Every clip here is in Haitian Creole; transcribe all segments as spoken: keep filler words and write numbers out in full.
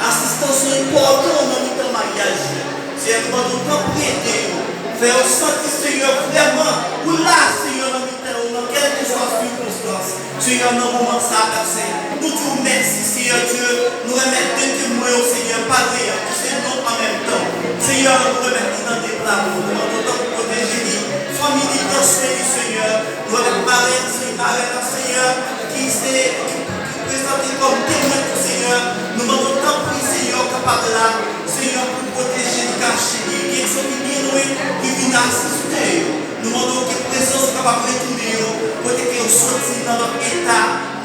Asistans yo enpòtan nan mitan maryaj yo. Senyè, nou mande w tanpri ede yo. Fè yo santi, Senyè, vrèman, ou la, Senyè, nan mitan yo, nan kèlkeswa sikonstans. Senyè, nan moman sa a, Pè Sen, nou di w mèsi, Senyè Dye, nou remèt de temwen yo, Senyè, pa gen an, ki se nou an menm tan. Senyè, nou remèt li nan de bra w, nou mande w tanpri pwoteje li, fanmi li, pran swen li, Senyè. Nou remèt marèn, se marèn an, Senyè, ki se, ki, ki prezante kòm temwen tou, Senyè. Nou mande w tanpri, Senyè, w kapab la, Senyè, pou pwoteje li, kache li. Gen sa ki byen lwen, ki vin asiste yo. Nou mande w ke prezans ou kapab retounen yo, kote ke yo soti nan lòt eta,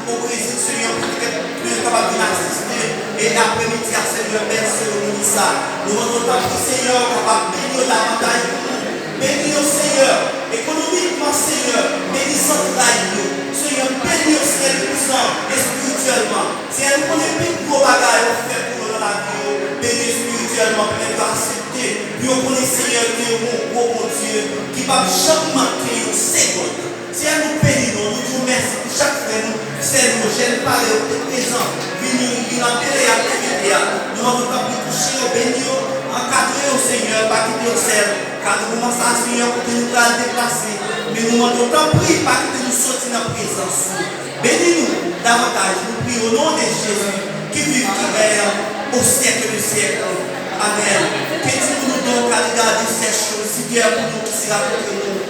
o Brezil, Senyè, pou ke yo kapab vin asiste. E aprèmidi a, Senyè, bèl seremoni sa. Nou mande w tanpri, Senyè, ou kapab beni yo davantaj pou nou. Beni yo, Senyè, ekonomikman, Senyè, beni zantray yo. Senyè, beni yo, Senyè, toupwisan, espirityèlman. Senyè, nou konnen pi gwo bagay ou fè pou yo nan lavi yo, beni yo espirityèlman, pèmèt yo aksepte, pou yo konnen, Senyè, ke ou yon gwo Bondye ki p ap janm manke yon segonn. Senyè, nou beni nou, nou di w mèsi pou chak frè nou, sè nou, jèn parèy yo ki te prezan, vini, vin apele a, envite a. Nou mande w tanpri touche yo, beni yo, ankadre yo, Senyè, pa kite yo sèl, kado moman sa a, Senyè, kote nou pral deplase, men nou mande w tanpri, pa kite nou soti nan prezans ou. Beni nou davantaj, nou priye o non de Jezi, ki viv, ki règne au siècle des siècles. Amèn. Ke di pou nou donk, allez garder ces choses si bien pour nous qui sera contre nous.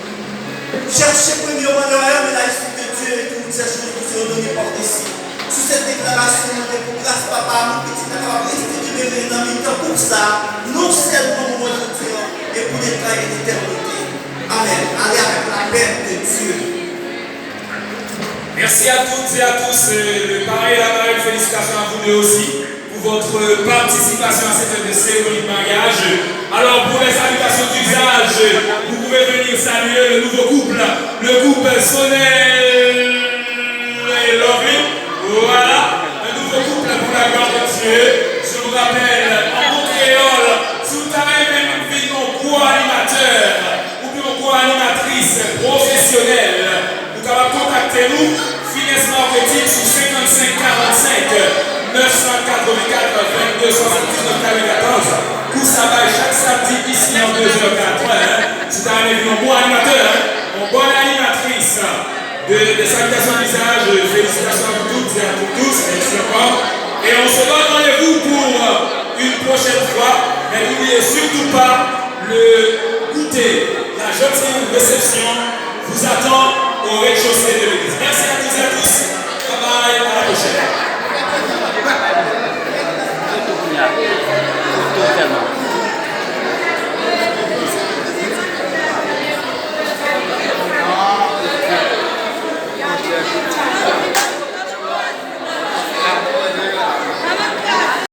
Cherchez premièrement le royaume et la justice de Dieu et toutes ces choses vous seront données par-dessus. Sou sèt deklarasyon, nou mande pou gras Papa a, nou pitit la kapab rete demere nan mitan gwoup sa a, non sèlman moman jodi a, men pou leta e letènite. Amèn. Allez avec la paix de Dieu. Merci à toutes et à tous. Euh, le parrain et la marraine, félicitations à vous deux aussi pour votre participation à cette cérémonie de mariage. Alors, pour les salutations d'usage, vous pouvez venir saluer le nouveau couple, le couple Sonel et Lovely. Voilà, un nouveau couple pour la gloire de Dieu. Je vous rappelle, en bon créole, si w ta renmen vin yon gwo animatè, oubyen yon gwo animatris pwofesyonèl, ou kapab kontakte nou, Finesse Marketing, sou senkannsenk karannsenk nèf san katrevennkat vennde swasanndiznèf katrevennkatorz. Kou sa bay chak samdi isi an dezè katwè. Si w ta renmen vin yon bon animatè, yon bòn animatris, de, des salutations d'usage, félicitations à vous toutes et à vous tous, merci encore. Et on se donne rendez-vous pour, euh, une prochaine fois. Mais n'oubliez surtout pas, le goûter, la gentille réception vous attend au rez-de-chaussée de l'église. Merci à toutes et à tous. Bye bye, à la prochaine.